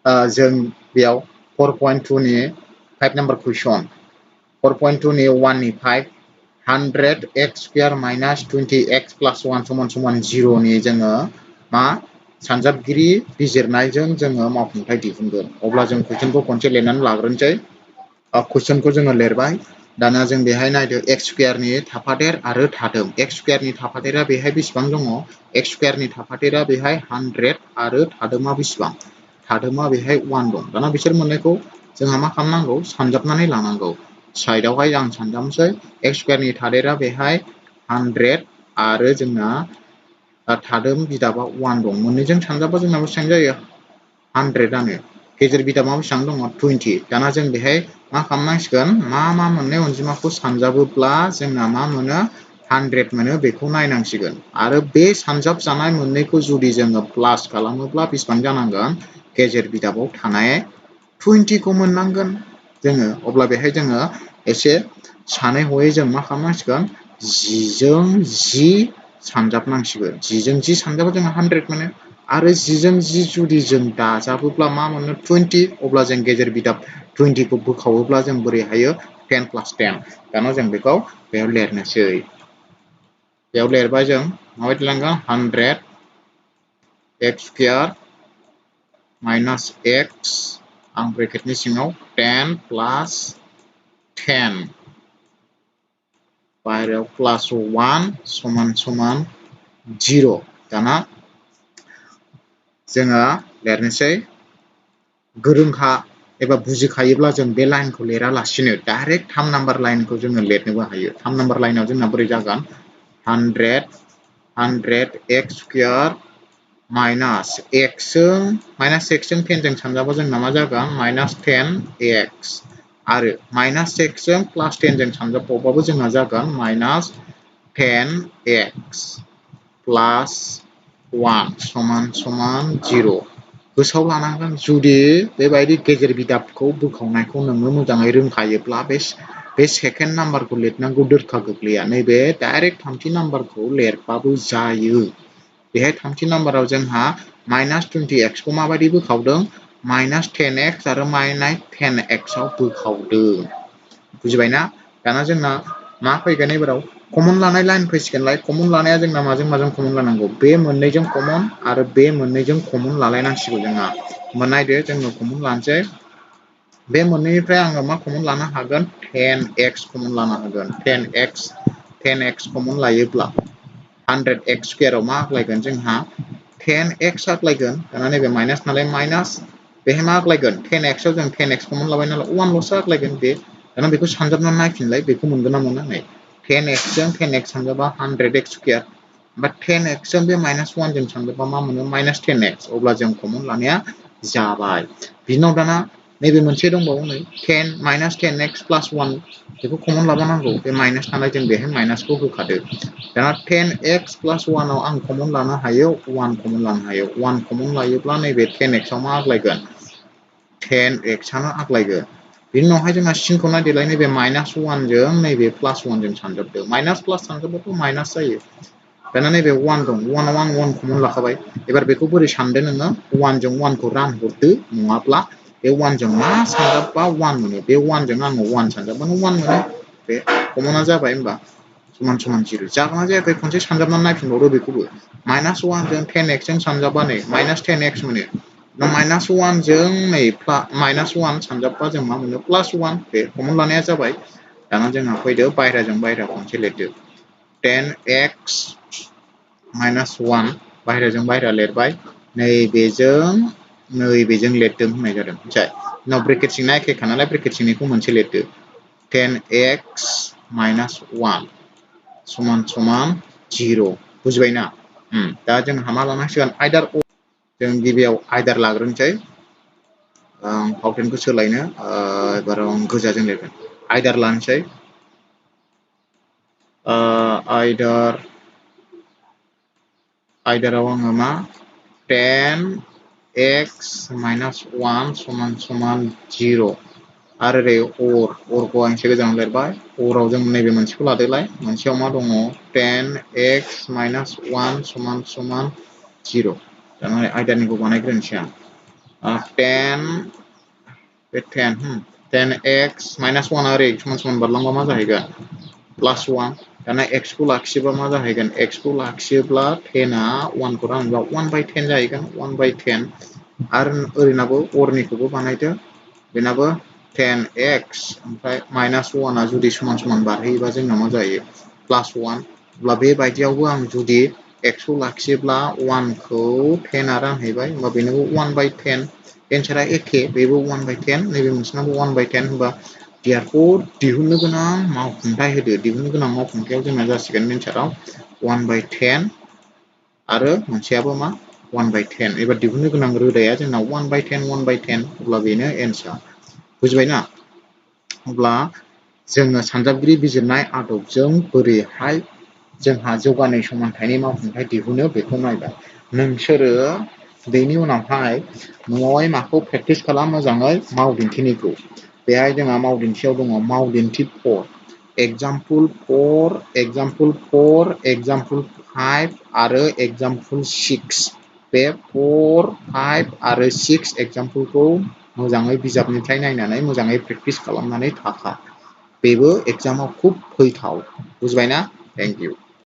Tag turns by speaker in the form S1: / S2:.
S1: जों बेयाव 4.2 नि 5 नाम्बार कुइसन 4.2 नि 1 नि 5 100x square minus 20x plus 1 समान समान 0 नि जोङो मा सानजाबगिरि बिजिरनायजों जोङो मावफुंथाय दिहुनगोन अब्ला जों कुइसनखौ खनसे लिरनानै लाग्रोनोसै कुइसनखौ जोङो लिरबाय दाना जों बेहाय नायदो x स्क्वायरनि थाफादेर आरो थादों x स्क्वायरनि थाफादेरा बेहाय बेसेबां दङ x स्क्वायरनि थाफादेरा बेहाय 100 आरो थादोमा बेसेबां थादोमा बेहाय 1 दं दाना बिसोर मोननैखौ जोंहा मा खालामनांगौ सानजाबनानै लानांगौ साइडआवहाय आं सानजाबनोसै x स्क्वायरनि थादेरा बेहाय 100 आरो जोंना थादोम बिदाबा 1 दं मोननैजों सानजाबा जोंना बेसेबां जायो 100 आनो गेजेर बिदाबा बेसेबां दङ 20 दाना जों बेहाय मा खालामनांसिगोन मा मोननै अनजिमाखौ सानजाबोब्ला जोंना मा मोनो 100 मोनो बेखौ नायनांसिगोन आरो बे सानजाब जानाय मोननैखौ जुदि जोङो प्लास खालामोब्ला बेसेबां जानांगोन गेजेर बिदाबाव थानाय 20 खौ मोननांगोन जोङो अब्ला बेहाय जोङो एसे सानै हयै जों मा खालामनांसिगोन 10 जों 10 सानजाबनांसिगोन 10 जों 10 सानजाबा जोङो 100 मोनो आरो 10 जों 10 जुदि जों दाजाबोब्ला मा मोनो 20 अब्ला जों गेजेर बिदाब 20 खौ बोखावोब्ला जों बोरै हायो 10 + 10 दाना जों बेखौ बेयाव लिरनोसै बेयाव लिरबाय जों माबायदि लांगोन 100 x स्क्वायर माइनास x आं ब्रेकेटनि सिङाव 10 + 10 बाहेरायाव +1 समान समान 0 दाना जोङो लिरनोसै गोरोंखा एबा बुजिखायोब्ला जों बे लाइनखौ लिरालासिनो डाइरेक्ट 3 नाम्बार लाइनखौ जोङो लिरनोबो हायो 3 नाम्बार लाइनाव जोंना बोरै जागोन 100 x स्क्वायर माइनास x जों 10 जों सानजाबा जोंना मा जागोन -10x आरो -x जों +10 जों सानजाबबावबाबो जोंना जागोन -10x + 1 समान समान 0 गोसोआव लानांगोन जुदि बेबायदि गेजेर बिदाबखौ बोखावनायखौ नोङो मोजाङै रोंखायोब्ला बे सेकेन्ड नाम्बारखौ लिरनांगौ दोरखा गोग्लैया नैबे डाइरेक्ट थामथि नाम्बारखौ लिरबाबो जायो बेहाय थामथि नाम्बाराव जोंहा -20x खौ माबायदि बोखावदों -10x आरो -10x आव बोखावदों बुजिबायना दाना जोंना मा फैगोन एबाराव कमन लानाय लाइन फैसिगोनलाय कमन लानाया जोंना माजों माजों कमन लानांगौ बे मोननैजों कमन आरो बे मोननैजों कमन लालायनांसिगौ जोंहा होमबा नायदो जोङो कमन लानोसै बे मोननैनिफ्राय आङो मा कमन लानो हागोन 10x कमन लानो हागोन 10x कमन लायोब्ला 100x स्क्वायराव मा आग्लायगोन जोंहा 10x आग्लायगोन दाना नैबे माइनास नालाय माइनास बेहाय मा आग्लायगोन 10x आव जों 10x कमन लाबाय नालाय 1 ल'सो आग्लायगोन बे दाना बेखौ सानजाबनानै नायफिनलाय बेखौ मोनगोन ना मोना नै 10x जों 10x सानजाबा 100x स्क्वायर बा 10x जों बे -1 जों सानजाबा मा मोनो -10x अब्ला जों कमन लानाया जाबाय बिनाव दाना नैबे मोनसे दंबावो नै 10 -10x + 1 बेखौ कमन लाबानांगौ बे माइनास नालाय जों बेहाय माइनासखौ होखादो दाना 10x + 1 आव आं कमन लानो हायो 1 कमन लानो हायो 1 कमन लायोब्ला नैबे 10x आव मा आग्लायगोन 10x आनो आग्लायगोन बिनि उनावहाय जोंहा सिनखौ नायदोलाय नैबे -1 जों नैबे +1 जों सानजाबदो माइनास प्लास सानजाबाथ' माइनास जायो दाना नैबे 1 दं 1 आव आं 1 कमन लाखाबाय एबार बेखौ बोरै सानदो नोङो 1 जों 1 खौ रानहरदो नङाब्ला बे 1 जों मा सानजाबबा 1 मोनो बे 1 जों आङो 1 सानजाबबानो 1 मोनो बे कमना जाबाय होमबा समान समान 0 जागोन ना जायाखै खनसे सानजाबनानै नायफिनबावदो बेखौबो -1 जों 10x जों सानजाबा नै -10x मोनो -1 जों नै -1 सानजाबबा जों मा मोनो +1 बे कमन लानाया जाबाय दाना जोंहा फैदो बायह्राजों बायह्रा खनसे लिरदो 10x -1 बायह्राजों बायह्रा लिरबाय नैबेजों लिरदों होननाय जादों मिथिबाय उनाव ब्रेकेट सिंना एखेखा नालाय ब्रेकेट सिंनिखौ मोनसे लिरदो 10x -1 समान समान 0 बुजिबायना दा जोंहा मा लानांसिगोन आइदार जों गिबियाव आइदार लाग्रोनोसै आं फावटेनखौ सोलायनो एबाराव आं गोजाजों लिरगोन आइदार लानोसै आइदाराव आङो मा 10x -1 समान समान 0 आरो ओरै अरखौ आं एसे गोजानाव लिरबाय अराव जों नैबे मोनसेखौ लादोलाय मोनसेयाव मा दङ 10x -1 समान समान 0 दाना आइदारनिखौ बानायग्रोनोसै आं 10 बे 10x माइनास 1 आरो x समान समान बारलांबा मा जाहैगोन प्लास 1 दाना x खौ लाखियोबा मा जाहैगोन x खौ लाखियोब्ला 10 आ 1 खौ रानोबा 1/10 जाहैगोन 1/10 आरो ओरैनाबो अरनिखौबो बानायदो बेनाबो 10x ओमफ्राय माइनास 1 आ जुदि समान समान बारहैयोबा जोंना मा जायो प्लास 1 अब्ला बेबायदियावबो आं जुदि x खौ लाखियोब्ला 1 खौ 10 आ रानहैबाय होमबा बेनोबो 1/10 एन्सारा एखे बेबो 1/10 नैबे मोनसेनाबो 1/10 होमबा देरफोर दिहुननो गोनां मावफुंथाय होदो दिहुननो गोनां मावफुंथायाव जोंना जासिगोन एन्साराव 1/10 आरो मोनसेयाबो मा 1/10 एबा दिहुननो गोनां रोदाया जोंना 1/10 1/10 अब्ला बेनो एन्सार बुजिबायना अब्ला जोङो सानजाबगिरि बिजिरनाय आदबजों बोरैहाय जोंहा जौगानाय समानथायनि मावफुंथाय दिहुनो बेखौ नायबाय नोंसोरो बेनि उनावहाय न'आवहाय माखौ प्रेक्टिस खालाम मोजाङै मावदिन्थिनिखौ बेहाय जोंहा मावदिन्थियाव दङ मावदिन्थि 4 एग्जाम्पल 4 एग्जाम्पल 4 एग्जाम्पल 5 आरो एग्जाम्पल 6 बे 4 5 आरो 6 एग्जाम्पलखौ मोजाङै बिजाबनिफ्राय नायनानै मोजाङै प्रेक्टिस खालामनानै थाखा बेबो एग्जामाव खुब फैथाव बुजिबायना थेंक इउ